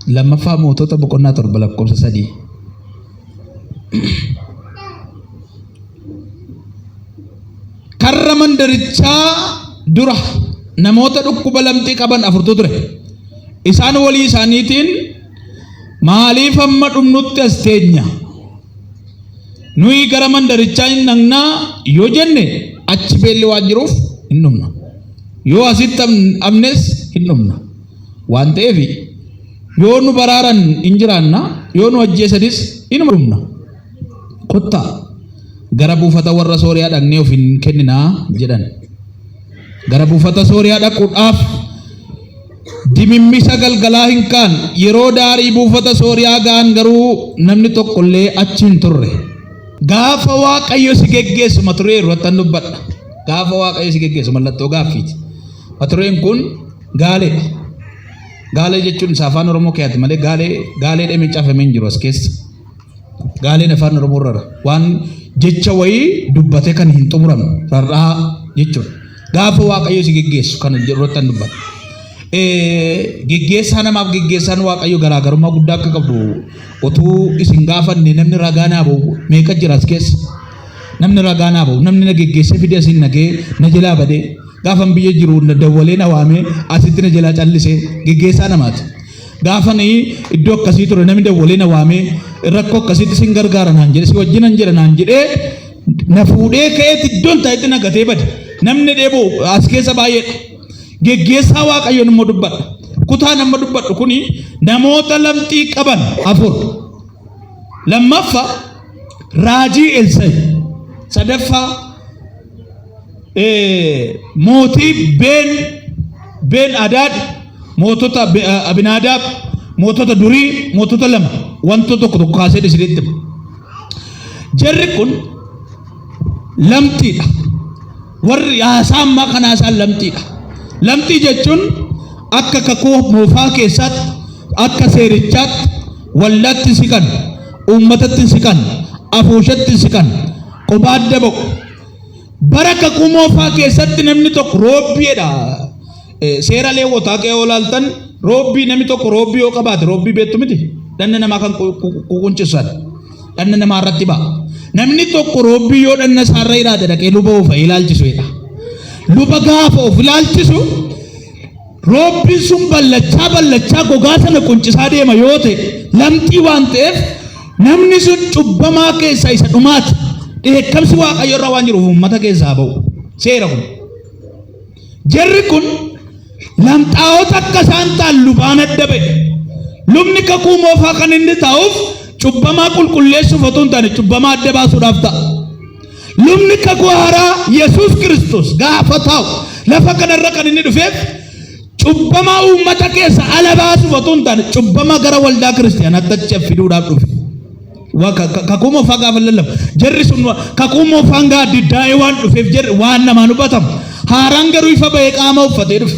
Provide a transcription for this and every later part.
Lammaffaa Mootota boqonnaa 7 lakkoofsa 3. Karra mandarichaa dura namoota dhukkuba lamxii qaban afurtu ture. Isaan walii isaaniitiin maaliif hamma dhumnutti as teenya? Nuyi gara mandarichaa hin dhaqnaa yoo jenne achi beelli waan jiruuf hin dhumna. Yoo asitti hafnes hin dhumna. Waan ta'eef yoo nu baraaran hin jiraanna, yoo nu ajjeesanis inuma dhumna. Kottaa gara buufata warra Sooriyaa dhaqnee of hin kenninaa jedhan. Gara buufata Sooriyaa dhaquudhaaf dimimmisa galgalaa hin ka'an. Yeroo daarii buufata Sooriyaa ga'an garuu namni tokko illee achi hin turre. Gaafa Waaqayyo si geggeessu mata duree irrattan dubbadha. Gaafa Waaqayyo si geggeessu mallattoo gaaffiiti. Mata dureen kun gaaleedha. Gaalee jechuun isa afaan Oromoo keeyyaati malee gaalee gaalee dhamee caafamee hin jiru as keessa. Gaaleen afaan Oromoo irra waan jecha wayii dubbatee kan hin xumuramne rarra'aa jechuudha. Gaafa Waaqayyo si geggeessu kan jedhu irratti kan dubbata. Geggeessaa namaaf geggeessaan Waaqayyo garaagarummaa guddaa akka qabdu otuu isin gaafanne namni ragaa naa ba'u meeqa jira as keessa. Namni ragaa naa ba'u namni na geggeessee fidee asiin nagee na jalaa badee gaafan biyya jiru na dawwalee na waamee asitti na jalaa callisee geggeessaa namaati. Gaafan iddoo akkasii ture namni dawwalee na waamee rakkoo akkasiitti sin gargaara naan jedhe si wajjinan jira naan jedhee na fuudhee ka'eetti iddoon taa'etti na gatee bade. Namni dheeboo as keessa baay'eedha. Geggeessaa Waaqayyoon immoo dubbadha. Kutaan amma dubbadhu kuni namoota lamxii qaban afur. Lammaffaa raajii Elsaa'i. Sadaffaa mootii Been Been Adaad mootota Abinaadaab mootota durii mootota lama wantoota tokko tokko kaasee isinitti hima. Jarri kun lamxiidha. Warri haasaa ammaa kana haasaan lamxiidha. Lamxii jechuun akka kakuu moofaa keessaatti akka seerichaatti waldaatti hin siqan, uummatatti hin siqan, afuushatti hin siqan, qophaa adda ba'u. Bara kakuu moofaa keessatti namni tokko roobbiidha. Seera Leewwotaa kee yoo ilaaltan roobbii namni tokko roobbii yoo qabaate roobbii beektu miti. Dhanna namaa kan ququnchisan. Dhanna namaa irratti ba'a. Namni tokko roobbii yoo dhanna isaarra jiraate dhaqee luba of ilaalchisu jedha. Luba gaafa of ilaalchisu roobbiin sun ballachaa ballachaa gogaa sana quncisaa deema yoo ta'e lamxii waan ta'eef namni sun cubbamaa keessaa isa dhumaati. Dheekkamsi Waaqayyo irra waan jiruuf uummata keessaa ba'u. Seera kun. Jarri kun lamxaa'ota akka isaan ta'an lubaan adda ba'e. Lubni kakuu moofaa kan inni ta'uuf cubbamaa qulqulleessuuf otoo hin taane cubbamaa adda baasuudhaaf ta'a. Lubni kakuu haaraa Yesuus Kiristoos gaafa taa'u lafa kanarra kan inni dhufeef cubbamaa uummata keessa ala baasuuf otoo hin taane cubbamaa gara waldaa kiristaanaatti achi fiduudhaaf dhufe. Kakuu moofaa gaafa lallabu jarri sun kakuu moofaan gaaddiddaa'ee waan dhufeef jarri waan namaan hubatamu. Haaraan garuu ifa ba'ee qaama uffatee dhufe.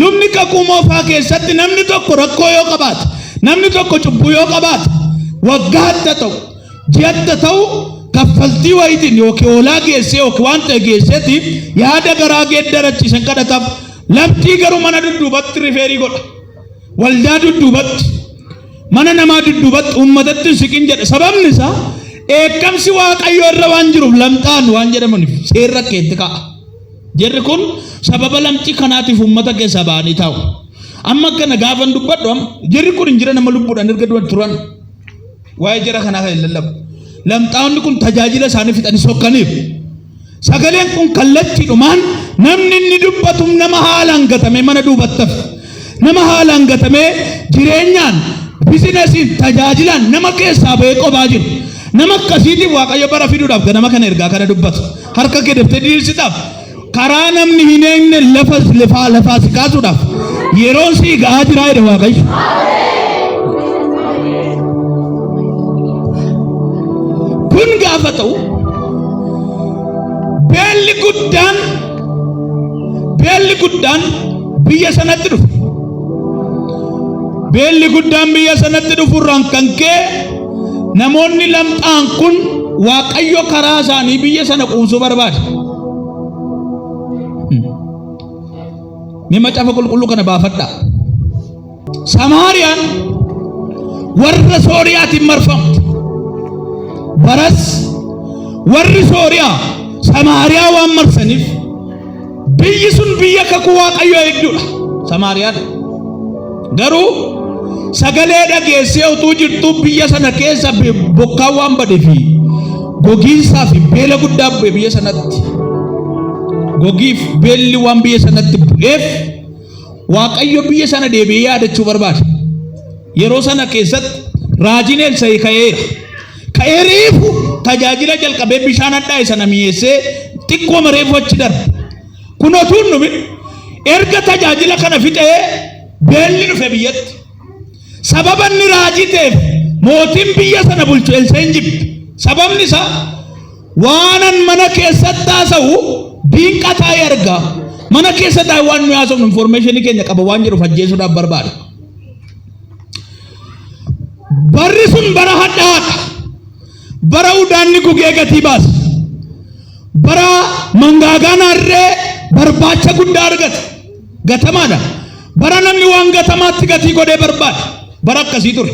Lubni kakuu moofaa keessatti namni tokko rakkoo yoo qabaate, namni tokko cubbuu yoo qabaate, waggaatti haa ta'u, ji'atti haa ta'u kaffaltii wayiitiin yookiin hoolaa geessee yookiin waan ta'e geesseeti yaada garaa geeddarachiisan kadhataaf. Lamxii garuu mana dudduubatti rifeerii godha. Waldaa dudduubatti. Mana namaa dudduubatti uummatatti hin siqin jedha. Sababni isaa dheekkamsi Waaqayyoo irra waan jiruuf lamxaan waan jedhamaniif seerri akka itti ka'a. Jarri kun sababa lamxii kanaatiif uummata keessaa ba'anii taa'u. Amma kana gaafan dubbadhu amma jarri kun hin jiran amma lubbuudhaan erga du'an turan. Waa'ee jara kanaa kan hin lallabu. Lamxaa'onni kun tajaajila isaanii fixanii sokkaniiru. Sagaleen kun kallattiidhumaan namni inni dubbatu nama haalaan gatamee mana duubatti hafe. Nama haalaan gatamee jireenyaan, bizinesiin, tajaajilaan nama keessaa ba'ee qobaa jiru. Nama akkasiitiif Waaqayyo bara fiduudhaaf ganama kana ergaa kana dubbata. Harka kee daftee diriirsitaaf karaa namni hin eegne lafa lafaa lafaa si kaasuudhaaf yeroon sii ga'aa jira jedhe Waaqayyo. Kun gaafa ta'u beelli guddaan beelli guddaan biyya sanatti dhufe. Beelli guddaan biyya sanatti dhufurraan kan ka'e namoonni lamxaan kun Waaqayyo karaa isaanii biyya sana quumsuu barbaade. Mee macaafa qulqulluu kana baafadhaa. Samaariyaan warra Sooriyaatiin marfamte. Baras warri Sooriyaa Samaariyaa waan marsaniif biyyi sun biyya kakuu Waaqayyoo eegduudha. Samaariyaadha. Garuu sagalee dhageessee utuu jirtuu biyya sana keessa bokkaan waan badee fi gogiinsaa fi beela guddaa bu'e biyya sanatti. Gogiif beelli waan biyya sanatti bu'eef Waaqayyo biyya sana deebi'ee yaadachuu barbaade. Yeroo sana keessatti raajiin Elsaa'i ka'eera. Ka'ee reefu tajaajila jalqabee bishaan hadhaa'e sana mi'eessee xiqqooma reefu achi darbe. Kun otuu hin dhumin erga tajaajila kana fixee beelli dhufe biyyatti. Sababa inni raajii ta'eef mootiin biyya sana bulchu Elsaa'iin jibbe. Sababni isaa Waanan mana keessatti haasa'u diinqa taa'ee arga. Mana keessa taa'ee waan nuyi haasofnu information keenya qaba waan jedhuuf ajjeesuudhaaf barbaada. Barri sun bara hadhaa'aadha. Bara udaanni gugee gatii baasa. Bara mangaagaan harree barbaacha guddaa argata. Gatamaadha. Bara namni waan gatamaatti gatii godhee barbaada. Bara akkasii ture.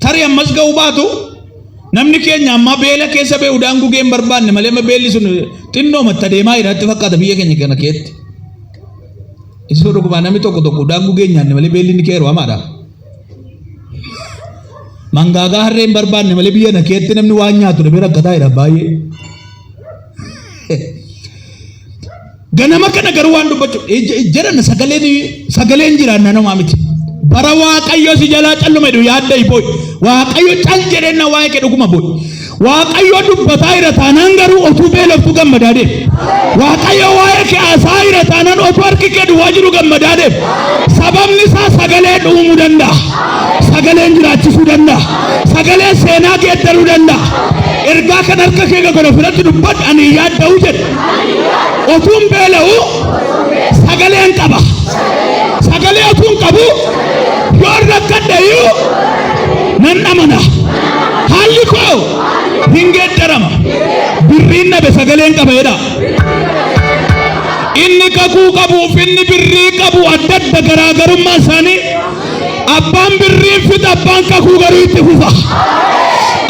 Tarii ammas ga'uu baatu namni keenya ammaa beela keessa ba'e udaan gugee hin barbaanne malee amma beelli sun xinnoomatti adeemaa jira natti fakkaata biyya keenya kana keessatti. Isoo dhugumaa namni tokko tokko udaan gugee hin nyaanne malee beelli inni keeru hamaadha. Mangaagaa harree hin barbaanne malee biyya kana keessatti namni waan nyaatu dhabee rakkataa jira baay'ee. Ganama kana garuu waan dubbachuu jedhan sagaleen sagaleen jiraannaa namaa miti. Bara Waaqayyo si jalaa calluma jedhu yaadda boo'i. Waaqayyo cal jedheen na waa'ee kee dhuguma boo'i. Waaqayyo dubbataa jira taanaan garuu otuu beeloftu gammadaa deem. Waaqayyo waa'ee kee haasaa jira taanaan otuu harki kee duwwaa jiru gammadaa deem. Sababni isaa sagaleen uumuu danda'a. Sagaleen jiraachisuu danda'a. Sagaleen seenaa geeddaruu danda'a. Ergaa kan harka kee godhe ofirratti dubbadhu ani hin yaadda'u jedhe. Otuun beela'u sagaleen qaba. Sagalee otuun qabu yoon rakkadhe iyyuu nan amana. Haalli koo hin geeddarama. Birriin dhabe sagaleen qaba jedha. Inni kakuu qabuuf inni birrii qabu adda adda garaagarummaan isaanii Abbaan birriin fixa abbaan kakuu garuu itti fufa.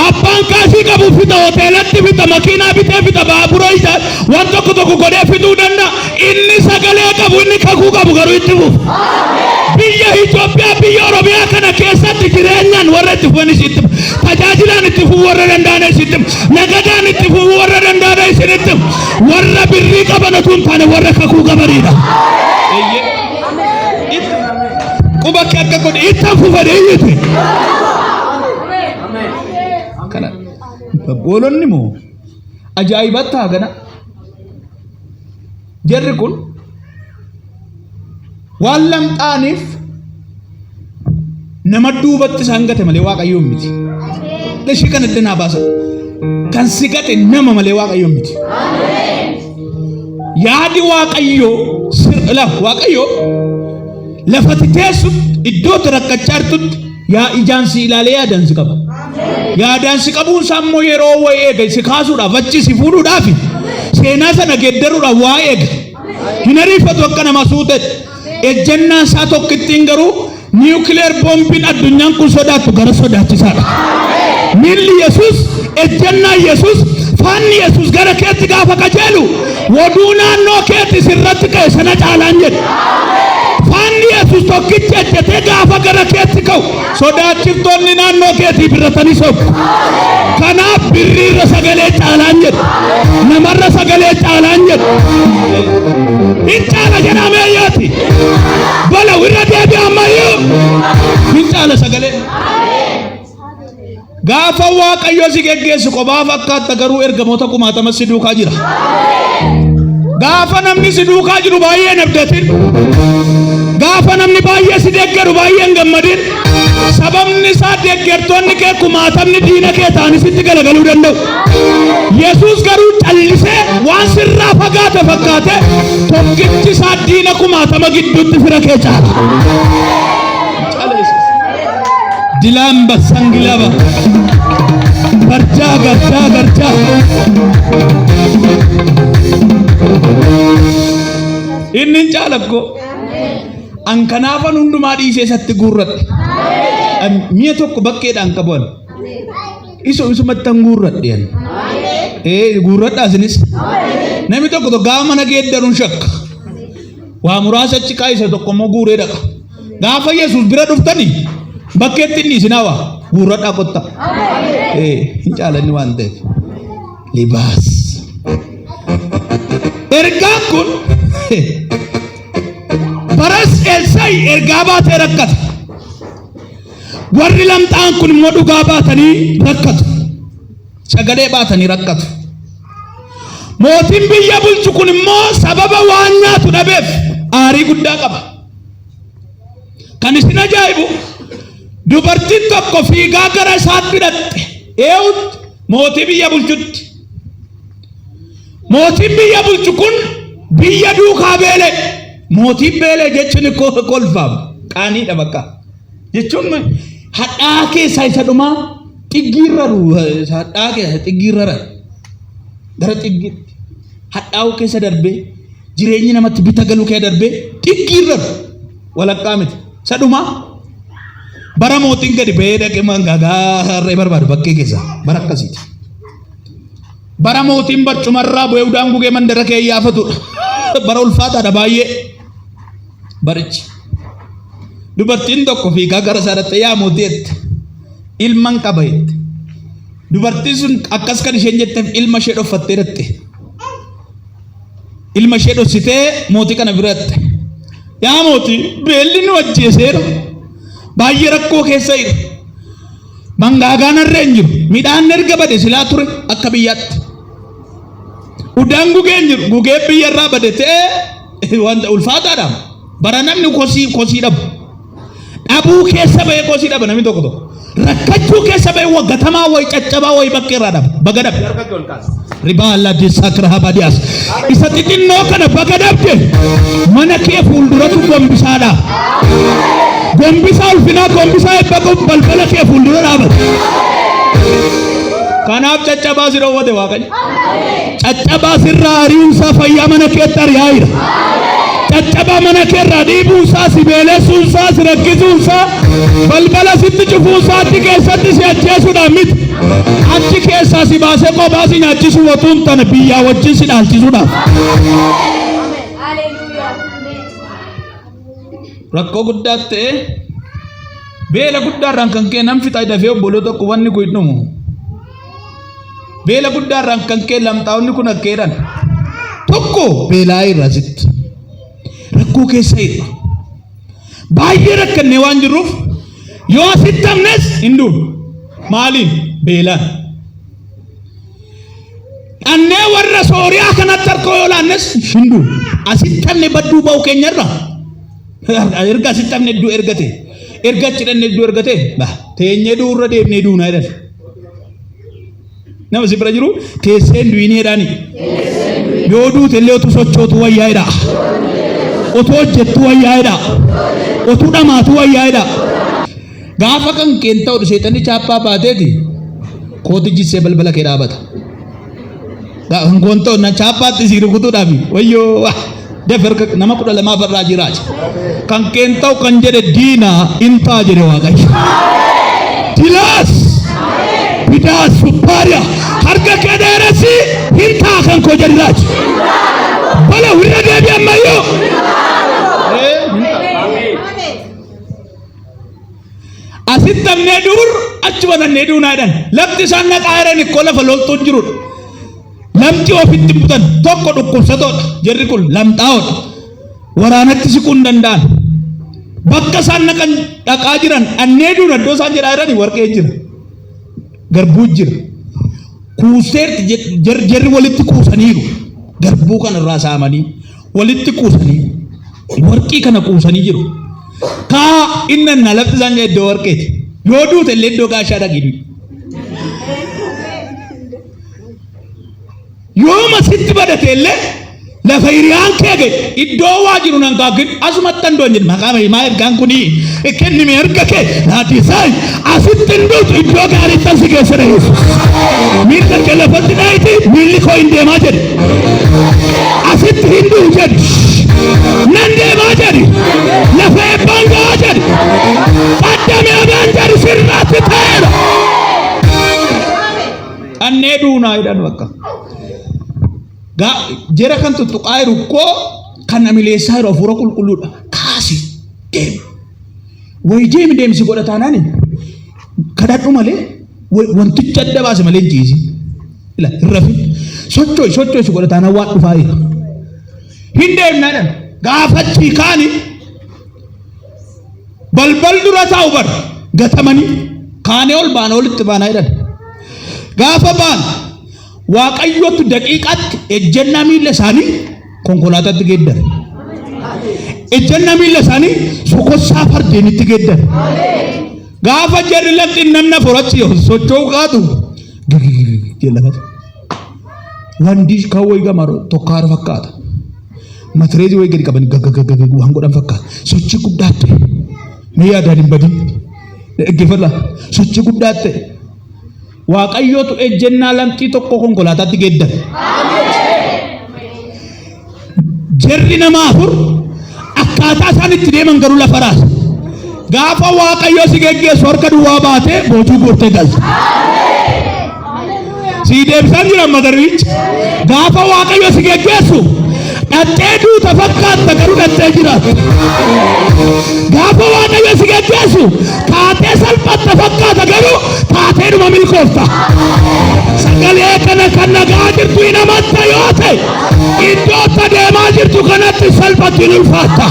Abbaan kaasii qabu fixa hoteelatti fixa makiinaa bitee fixa baabura isaa waan tokko tokko godhee fixuu danda'a. Inni sagalee qabu inni kakuu qabu garuu itti fufa. Biyya Itoophiyaa biyya Oromiyaa kana keessatti jireenyaan warra itti fufanis itti tajaajilaan itti fufuu warra danda'anis itti nagadaan itti fufuu warra danda'anis itti warra birrii qaban otoo hin taane warra kakuu qabanidha. Quba kee akka godhe itti fufa deeyyite. Kana hoolonni moo ajaa'ibatti haa gana. Jarri kun waan lamxaaniif nama duubatti isaan gate malee waaqayyoon miti. Ishii kana itti naa baasa. Kan si gate nama malee waaqayyoon miti. Yaadi waaqayyoo la waaqayyoo lafati teessutti iddoo itti rakkachaa jirtutti yaa ijaan si ilaalee yaadaan si qaba. Yaadaan si qabuun isaa immoo yeroo wayii eega si kaasuudhaaf achi si fuudhuudhaaf seenaa sana geeddaruudhaaf waa eega. Hin ariifatu akka nama suutetti. Ejjennaan isaa tokkittiin garuu niwukileer boombiin addunyaan kun sodaattu gara sodaachisaadha. Miilli Yesuus, ejjennaan Yesuus, faanni Yesuus gara keetti gaafa qajeelu oduu naannoo keetti sirratti ka'e sana caalaan jedhe. Faanni Yesuus tokkichi ejjetee gaafa gara keetti ka'u sodaachiftoonni naannoo keetii birratanii sokku. Kanaaf birriirra sagalee caalaan jedhe. Namarra sagalee caalaan jedhe. Hin caala jedhamee yooti. Bala irra deebi'a ammayyuu. Hin caala sagalee. Gaafa Waaqayyo si geggeessu kophaa fakkaatta garuu ergamoota kumaatama si duukaa jira. Gaafa namni si duukaa jiru baay'ee hin abdatin. Gaafa namni baay'ee si deeggaru baay'ee hin gammadin. Sababni isaa deeggartoonni kee kumaatamni diina kee ta'anii sitti galagaluu danda'u. Yesuus garuu callisee waan sirraa fagaate fakkaate tokkichi isaa diina kumaatama gidduutti fira kee caala. Caala Yesuus. Dilaamba sangilaba. Barjaa garjaa garjaa. Inni hin caalakko. An kanaafan hundumaa dhiisee isatti guurradhe. Mi'a tokko bakkeedhaan qabu ani. Isu isumattan guurradhe ani. Ee guurradhaa isinis. Namni tokko tokko gaafa mana geeddaruun shakka. Waa muraasa achi kaa'isa tokko immoo guuree dhaqa. Gaafa Yesuus bira dhuftani bakkeetti inni isin hawa guurradhaa kotta. Ee hin caalanni waan ta'eef. Libaas. Ergaan kun baras Elsaa'i ergaa baatee rakkata. Warri lamxaan kun immoo dhugaa baatanii rakkatu. Sagalee baatanii rakkatu. Mootiin biyya bulchu kun immoo sababa waan nyaatu dhabeef aarii guddaa qaba. Kan isin ajaa'ibu dubartiin tokko fiigaa gara isaatti dhaqxe. Eewutti mootii biyya bulchutti. Mootiin biyya bulchu kun biyya duukaa beele. Mootiin beele jechuun kolfaam qaaniidha bakka. Jechuun hadhaa keessaa isa dhumaa xiggiirra hadhaa keessa xiggiirra gara xiggiitti hadhaa'uu keessa darbee jireenyi namatti bita galuu keessa darbee xiggiirra walakkaa miti. Isa dhumaa bara mootiin gadi ba'ee dhaqee mangaagaa harree barbaadu bakkee keessa bara akkasiiti. Bara mootiin barcumarraa bu'ee udaan gugee mandara kee iyyaafatudha. Bara ulfaataadha baay'ee. Barichi. Dubartiin tokko fiigaa gara isaa dhaqxee yaa mootii jette. Ilman qaba jette. Dubartiin sun akkas kan isheen jetteef ilma ishee dhoffattee dhaqxe. Ilma ishee dhoksitee mootii kana bira dhaqxe. Yaa mootii beelli nu ajjeeseera. Baay'ee rakkoo keessa jira. Mangaagaan harree hin jiru. Midhaan erga bade silaa ture akka biyyaatti. Udaan gugee hin jiru. Gugee biyya irraa bade ta'ee wanta ulfaataadha. Bara namni kosii kosii dhabu. Dhabuu keessa bahee kosii dhaba namni tokko tokko. Rakkachuu keessa bahee waggatamaa wayi caccabaa wayi bakkee irraa dhaba. Baga dhabe. Ribaa Allah disakra habadias. Isa xixinnoo kana baga dhabde mana kee fuulduratu gombisaadha. Gombisaa ulfinaa gombisaa eebba qabu balbala kee fuuldura dhaabata. Kanaaf caccabaa si dhoowwate Waaqayyo. Caccabaa sirraa ari'uunsaa fayyaa mana keetti ari'aa jira. Caccabaa mana keerraa dhiibuunsaa si beelessuunsaa si rakkisuunsaa balbala sitti cufuunsaa achi keessatti si ajjeesuudhaan miti. Achi keessaa si baasee kophaa si nyaachisuu otuu hin taane biyyaa wajjin si dhaalchisuudhaaf. Rakkoo guddaa ta'e beela guddaarraan kan ka'e nan fixa dafee obboloo tokko wanni kun hin dhumu. Beela guddaarraan kan ka'e lamxaa'onni kun akka jedhan tokko beelaa irra sitti rakkoo keessa irra baay'ee rakkannee waan jirruuf yoo asitti hafnes hin duunu. Maaliin beelaan. Dhannee warra Sooriyaa kanatti harka yoo laannes hin duunu. Asitti hafne badduu ba'u keenyarra erga asitti hafne iddoo ergate erga achi dhanne iddoo ergate teenyee duurra deemnee duunaa jedhan. Nama si bira jiru teessee hin du'inii jedhaani. Yoo duute illee utuu sochootu wayyaa jedha. Utuu hojjettu wayyaa jedha. Utuu dhamaatu wayyaa jedha. Gaafa kan keen ta'u seexanni chaappaa baateeti kooti jissee balbala kee dhaabata. Kan koon ta'u na chaappaatti si rukutuudhaaf wayyoo dafe harka nama 12 farraa jiraa. Kan keen ta'u kan jedhe diina in ta'a jedhe Waaqayyo. Dilaas bidaas suppaariya harka kee dheeressi hin ta'a kan koo jedhi raaji. Bala irra deebi ammayyuu. Asitti hafnee duur achuma dhannee duunaa jedhan. Lafti isaan naqaa jiran ikkoo lafa loltuun jirudha. Lamxii ofitti hin butan tokko dhukkubsatoodha. Jarri kun lamxaa'oodha. Waraanatti siquu hin danda'an. Bakka isaan naqan dhaqaa jiran dhannee duuna iddoo isaan jedhaa jiran warqee jira. Garbuu jira. Kuuseerti jarri walitti kuusaniiru. Garbuu kana irraa saamanii walitti kuusanii warqii kana kuusanii jiru. Kaa inni na lafti isaan jedhe iddoo warqeeti. Yoo duute illee iddoo gaashaa dhaqii du'i. Yooma sitti badate illee lafa hiriyaan kee ga'e iddoo waa jiru nan kaakkin asumatti an doon jedhe maqaa maa ergaan kuni kennime erga kee laatisaay asitti hin duutu iddoo gaariitti si keessa dha Yesuus. Miilla kee lafatti dhaayiti miilli koo hin deemaa jedhe. Asitti hin du'u jedhi. Nan deemaa jedhi. Lafa eebbaan ga'aa jedhi. Qaddame abaan jedhi. Dhannee duunaa jedhan bakka. Gaa jera kan tuttuqaa jiru koo kan amileessaa jiru hafuura qulqulluudha. Kaasi deemi. Wayi deemi deemsi godha taanaan kadhadhu malee wanticha adda baase malee hin ciisin. Ila hin rafin. Socho'i socho'i si godha taanaan waan dhufaa jira. Hin deemnaa jedhan. Gaafachii kaani balbal dura taa'u bar gatamanii kaanee ol baana olitti baanaa jedhan. Gaafa baan Waaqayyotu daqiiqaatti ejjennaa miilla isaanii konkolaataatti geeddare. Ejjennaa miilla isaanii sokossaa fardeenitti geeddare. Gaafa jarri lafti namna forachi socho'u kaatu gigigigi lafatu. Wandii kan wayi gamaro tokkaara fakkaata. Matireezii wayi gadi qaban gaggagagag waan godhan fakkaata. Sochii guddaa ta'e. Mee yaadaan hin badin. Dhaggeeffadhaa. Sochii guddaa ta'e. Waaqayyootu ejjennaa lamxii tokko konkolaataatti geeddare. Jarri nama afur akkaataa isaan itti deeman garuu lafa raasa. Gaafa Waaqayyo si geggeessu harka duwwaa baatee boojuu guurtee galta. Sii deebisaan jira amma darbichi. Gaafa Waaqayyo si geggeessu dhattee duuta fakkaatta garuu dhattee jiraatta. Gaafa Waaqayyo si geggeessu kaatee salphatta fakkaata garuu taateedhuma milkoofta. Sagalee kana kan nagaa jirtu hin amanta yoo ta'e iddoo itti adeemaa jirtu kanatti salphatti hin ulfaatta.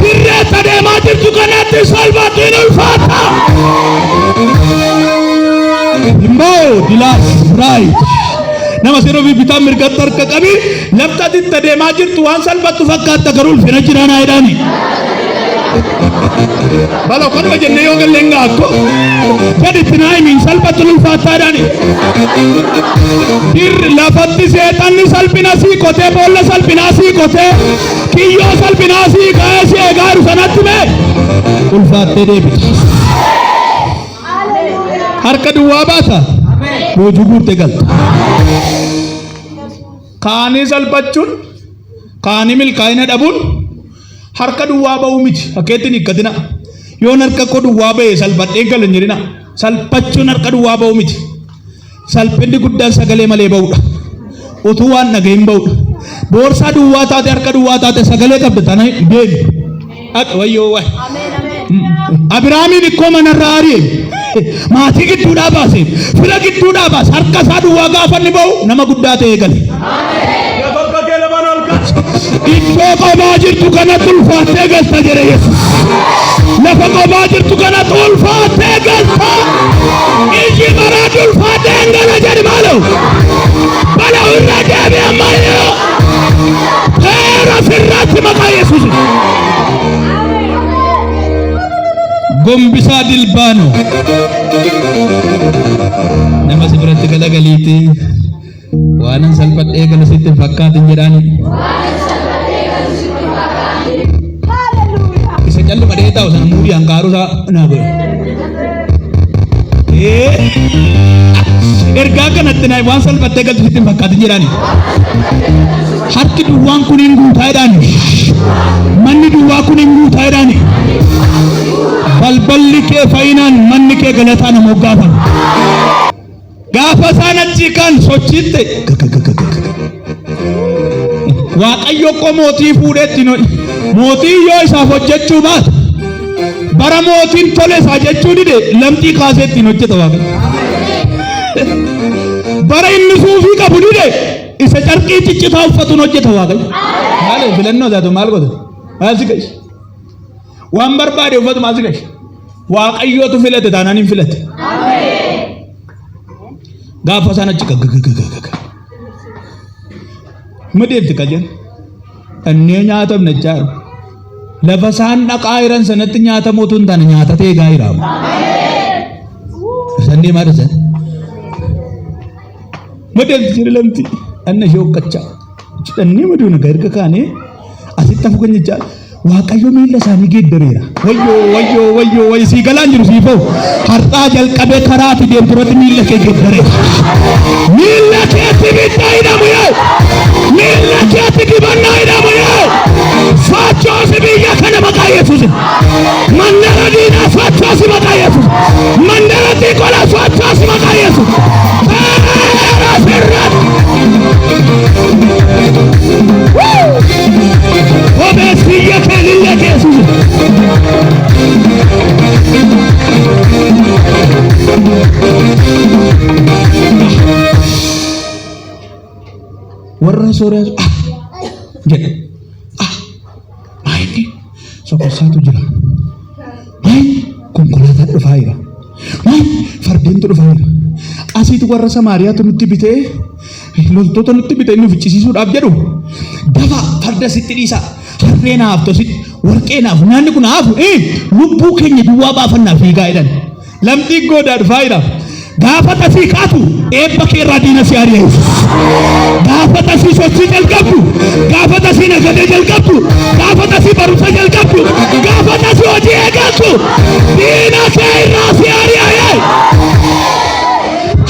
Dirree itti adeemaa jirtu kanatti salphatti hin ulfaatta. Immoo dilaas raayit. Nama seera ofii bitaa mirgatti harka qabi lafti ati itti adeemaa jirtu waan salphattu fakkaatta garuu ulfina jiraa naa jedhaani. Baloo kanuma jennee yoo galle hin gaakko. Jedhi itti naa himi hin salphattu hin ulfaattaa jedhaani. Dirri lafatti seexanni salphina sii qotee boolla salphinaa sii qotee kiyyoo salphinaa sii kaa'ee si eegaa jiru sanatti mee ulfaattee deebita. Harka duwwaa baata boojuu guurtee galta. Kaanii salphachuun kaanii milkaa'ina dhabuun harka duwwaa ba'uu miti. Akkeetti hin hiikkatina. Yoon harka koo duwwaa ba'e salphadheen gala hin jedhina. Salphachuun harka duwwaa ba'uu miti. Salphinni guddaan sagalee malee ba'uudha. Utuu waan dhagahin ba'uudha. Boorsaa duwwaa taate harka duwwaa taate sagalee qabda tana deemi. Dhaqi wayyoo waay. Abiraamiin ikkoo manarraa ari'e. Maatii gidduudhaa baase. Fira gidduudhaa baase. Harka isaa duwwaa gaafa inni ba'u nama guddaa ta'ee gale. Harka kee lamaan ol kaasi. Iddoo qobaa jirtu kanatti ulfaattee galta jedhe Yesuus. Lafa qobaa jirtu kanatti ulfaattee galta. Iji maraatti ulfaattee hin gala jedhi maaloo. Balaa irra deebi ammayyuu. Seera sirraatti maqaa Yesuus. Gombisaa Dilbaanoo. Nama si biratti galagaliiti. Waanan salphadhee galu sitti hin fakkaatin jedhaani. Isa calluma dhee taa'u sana muudii hanqaaruu isaa naa godhe. Ergaa kanatti naa waan salphattee galtu sitti hin fakkaatin jedhaani. Harki duwwaan kun hin guutaa jedhaani. Manni duwwaa kun hin guutaa jedhaani. Balballi kee fayyinaan manni kee galataan nama moggaafama. Gaafa isaan achii kaan sochiin ta'e Waaqayyo koo mootii fuudheetti mootii yoo isaaf hojjechuu baate bara mootiin tole isaa jechuu dide lamxii kaasee ittiin hojjeta Waaqayyo. Bara inni suufii qabu dide isa carqii ciccitaa uffatuun hojjeta Waaqayyo. Maali filannoo isaatu maal godhe? Maal si gashi? Waan barbaade uffatu maal si gashi? Waaqayyootu filate taanaan hin filate. Gaafa isaan achi gaggagagagaga. Ma deemte ka jedhu. Dhannee nyaatamne jechaa jiru. Lafa isaan dhaqaa jiran sanatti nyaatamu utuu hin taane nyaatatee eegaa jira. Isaan deemaa jiran. Ma deemte jedhe lamti. Dhanna ishee hoqqachaa. Dhannee maduuna erga kaanee asitti hafu kan jechaa Waaqayyo miilla isaanii geeddareera. Wayyoo wayyoo wayyoo wayyo sii galaan jiru sii fa'u. Har'aa jalqabee karaa ati deemtu irratti miilla kee geeddareera. Miilla keetti ibidda hidhamu yoo. Miilla keetti dibannaa hidhamu yoo. Sochoosi biyya kana maqaa Yesuusin. Mandara diinaa sochoosi maqaa Yesuus. Mandara xiqqola sochoosi maqaa Yesuus. Sooriyaa ah jedhe. Ah maayinni sokossaatu jira. Maayinni konkolaataan dhufaa jira. Maayinni fardeentu dhufaa jira. Asiitu warra Samaariyaatu nutti bitee loltoota nutti bitee nu ficcisiisuudhaaf jedhu dafa farda sitti dhiisa. Harree naaf tositti warqee naaf nyaanni kun haafu lubbuu keenya duwwaa baafannaa fiigaa jedhan. Lamxiin goodaa dhufaa jira. Gaafa tasii kaatu eebba kee irraa diina si ari'e. Gaafa tasii sochii jalqabdu, gaafa tasii nagadee jalqabdu, gaafa tasii barumsa jalqabdu, gaafa tasii hojii eegaltu diina kee irraa si ari'e.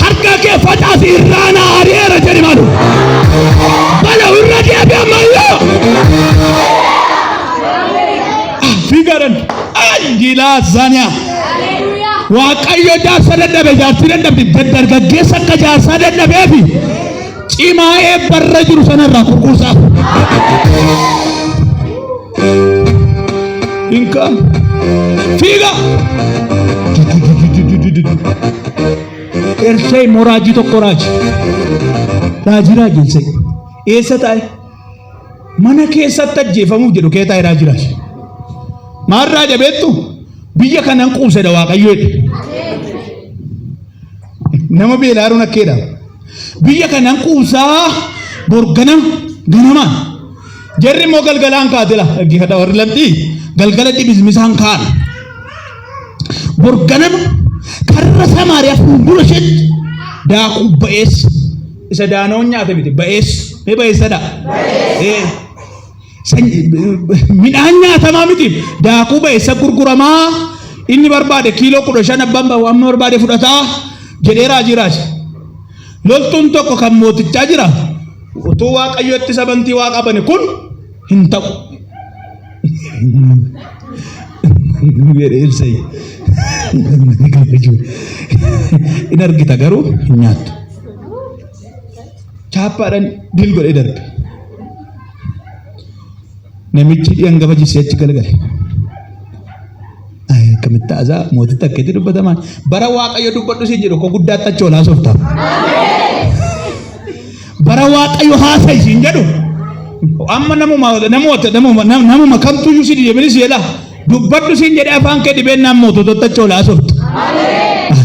Harka kee facaasi irraa na ari'eera jedhi malu. Bala irra deebi ammayyuu. Fiigaadhaan. Anjilaa Zaaniyaa. Waaqayyo jaarsa dadhabe jaartii dadhabde dargaggeessa akka jaarsaa dadhabeefi cimaa eebbarra jiru sanarraa kurkursaaf. Hinka fiiga. Ersee immoo raajii tokko raaji. Raajii raaji Elsee. Eessa taa'e? Mana keessatti ajjeefamuuf jedhu kee taa'e raajii raaji. Maal raaja beektu? Biyya kanan quubsedha Waaqayyo jedhe. Nama beelaaruun akkeedha. Biyya kanan quubsaa bor ganam ganamaan. Jarri immoo galgalaan kaatela. Dhaggeeffadhaa warri lamxii galgala dhibismisaan kaan. Bor ganama karra Samaariyaa fuuldura isheetti daakuu ba'eessa. Isa daanoon nyaate miti ba'eessa. Mee ba'eessadha? Ee. Midhaan nyaatamaa miti daakuu ba'eessa gurguramaa inni barbaade kiiloo 15 abbaan waan barbaade fudhataa jedhee raajii raaje. Loltuun tokko kan mootichaa jira utuu Waaqayyotti sabantii waa qabani kun hin ta'u. Jedhee ibsa. In argita garuu hin nyaattu. Chaappaadhaan dil godhee darbe. Namichi dhiyan gafa jissee achi galgale. Ay, akkamitti haasaa mootitti akkeetti dubbatamaan. Bara Waaqayyo dubbadhu siin jedhu koo guddaatti achi ol haasofta. Bara Waaqayyo haasa'i siin jedhu amma namuma namoota namuma namuma kamtuyyuu si deemini si jedha. Dubbadhu siin jedhee afaan kee dhibeen moototatti achi ol haasofta.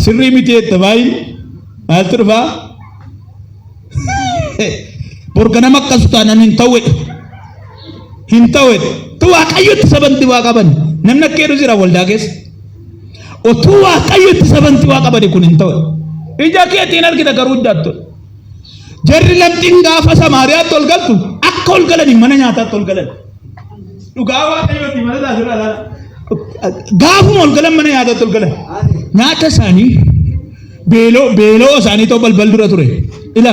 Sirrii miti jette baay'ee. Maaltu dhufaa? Bor ganama akkas taanaan hin ta'u jedhe. Hin ta'u jedhe. Tu Waaqayyotti sabanti waa qaban. Namni akka jedhu jira waldaa keessa. Otuu Waaqayyotti sabanti waa qabani kun hin ta'u. Ija keetiin argita garuu hojjaattu. Jarri lamxiin gaafa Samaariyaatti ol galtu akka ol galanii mana nyaataatti ol galan. Dhugaa Waaqayyooti mana isaa asirraa ilaala. Gaafuma ol galan mana nyaataatti ol galan. Nyaata isaanii beeloo beeloo isaanii ta'u balbal dura ture. Ila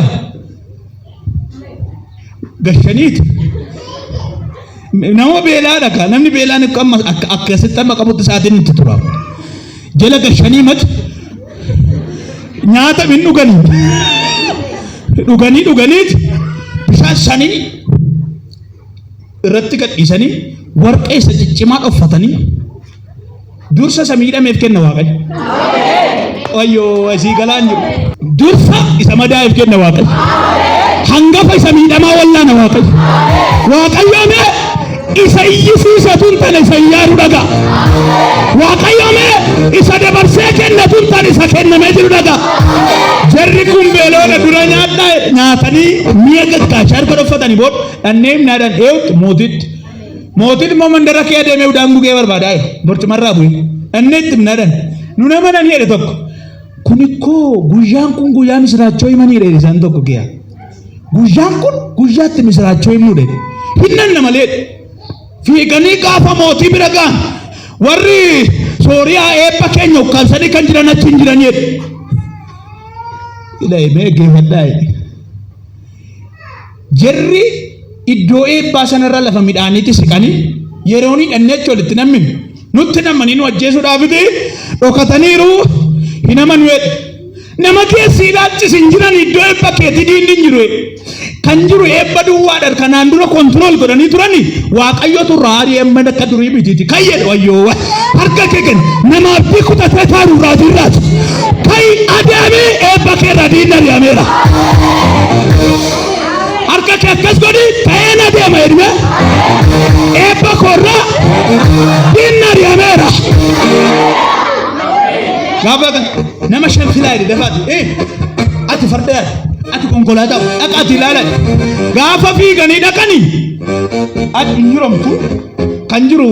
gashaniiti. Nama beelaadha ka namni beelaan akka amma akka akkasitti amma qabutti sa'aatiin itti tura. Jala gashanii mati nyaata hin dhuganii. Dhuganii dhuganiiti bishaan isaanii irratti gadhiisanii warqee isa ciccimaa dhoffatanii dursa isa miidhameef kenna Waaqayyo. Wayyoo asii galaan jiru. Dursa isa madaa'eef kenna Waaqayyo. Hangafa isa miidhamaa wallaana Waaqayyo. Waaqayyo mee isa iyyisiisa tun tana isa iyyaaru dhagaa. Waaqayyo mee isa dabarsee kenna tun tana isa kennamee jiru dhagaa. Jarri kun beeloodha dura nyaadhaa nyaatanii mi'a gaggaashaa erga dhoffatanii booda dhannee himnaadhaan eewutti mootitti. Mootiin immoo mandara kee adeemee udaan gugee barbaadaa jira. Borcumarraa bu'ee. Dhannee itti himnaadhaan. Nu nama nan jedhe tokko. Kun ikkoo guyyaan kun guyyaa misiraachoo himanii jedhe isaan tokko kiyaa. Guyyaan kun guyyaatti misiraachoo himnu jedhe. Hin nanna malee. Fiiganii gaafa mootii bira ga'an warri Sooriyaa eebba keenya ukkaamsanii kan jiran achi hin jiran jedhe. Ilaa mee geeffadhaa jedhe. Jarri iddoo eebbaa sanarra lafa midhaaniitti siqanii yeroon hidhannee achi walitti namminu nutti nammanii nu ajjeesuudhaafiti dhokataniiru hin amanu jedhe. Nama keessi ilaalchis hin jiran iddoo eebba keetii diinni hin jiru. Kan jiru eebba duwwaadha kanaan dura kontirool godhanii turani waaqayyotu irraa ari'ee amma akka durii mitiiti. Kan jedhe wayyoo harka kee kenna nama abdii kutatee taaru irraa jirraati. Kai adeemee eebba kee irraa diinni ari'ameera. Harka kee akkas godhi ta'ee na deema jedhime. Eebba koorraa diinni ari'ameera. Gaafa kan nama shan filaa jedhe dafaati. Eh, ati farda yaadi, ati konkolaataa dhaqa ati ilaala. Gaafa fiiganii dhaqanii ati hin jiramtu kan jiru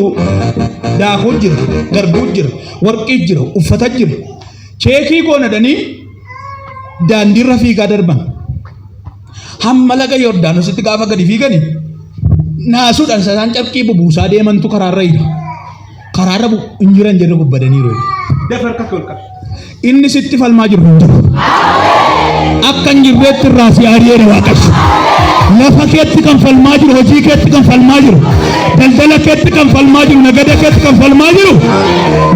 daakuu jira, garbuu jira, warqii jira, uffata jira. Cheekii goonadhanii daandiirra fiigaa darban. Hamma laga Yordaanositti gaafa gadi fiigani naasuudhaan isaan carqii bubuusaa deemantu karaarra jira. Karaarra hin jiran jedhe gubbadaniiru. Dafa harka kee ol qabi. Inni sitti falmaa jiru hin jiru. Akka hin jirreetti irraa si ari'eera Waaqayyo. Lafa keetti kan falmaa jiru, hojii keetti kan falmaa jiru, daldala keetti kan falmaa jiru, nagada keetti kan falmaa jiru.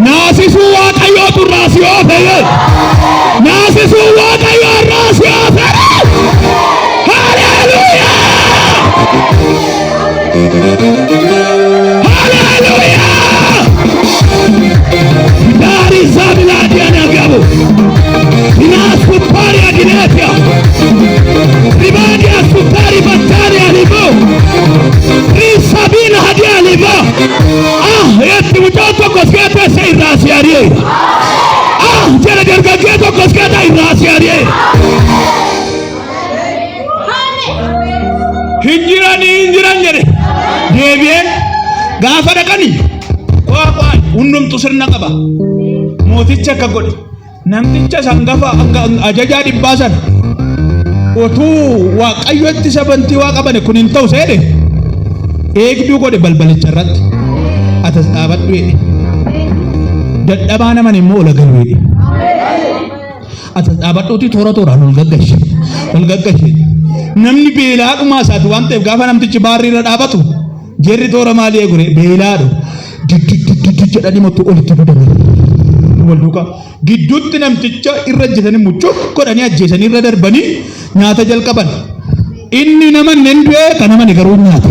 Naasisuu Waaqayyootu irraa si oofe. Naasisuu Waaqayyoo irraa si oofe. Haleluuyaa! Haleluuyaa! Dari Zabiladi anagabu. Inasupari aginetia. Ribadi asupari batari alibo. Risabina hadi alibo. Ah, yetti mucaan tokko si keessa irraa si ari'eera. Ah, jedha dargaggee tokko si keessa irraa si ari'eera. Hin jiranii hin jiran jedhe. Deebi'een gaafa dhaqanii qo'a qo'a hundumtu sirna qaba. Mootichi akka godhe namticha sangafa ajajaa dhibbaa sana otuu waaqayyotti sabantii waa qabane kun hin ta'u seedhe eegduu godhe balbalicha irratti atas dhaabadhu jedhe. Dadhabaa naman immoo ol galu jedhe. Atas dhaabadhuuti toora tooraan ol gaggashe. Ol gaggashe. Namni beelaa dhumaa isaati waan ta'eef gaafa namtichi baarrii irra dhaabatu jerri toora maalii eegure beelaadhu. Diddiddiddi jedhanii mottu olitti dudan. Wal duukaa. Gidduutti namticha irra ejjetanii muccuq godhanii ajjeesanii irra darbanii nyaata jalqaban. Inni nama hin du'e kan amane garuu hin nyaata.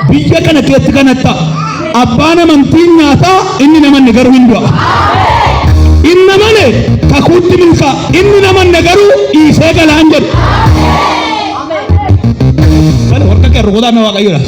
Biyya kana keessatti kan ta'a. Abbaan amantiin nyaataa inni namanne garuu hin du'a. Inni amane kakuutti milkaa inni namanne garuu dhiisee galaan jedhu. Kana warqa kee rukutaa mee waaqayyoodha.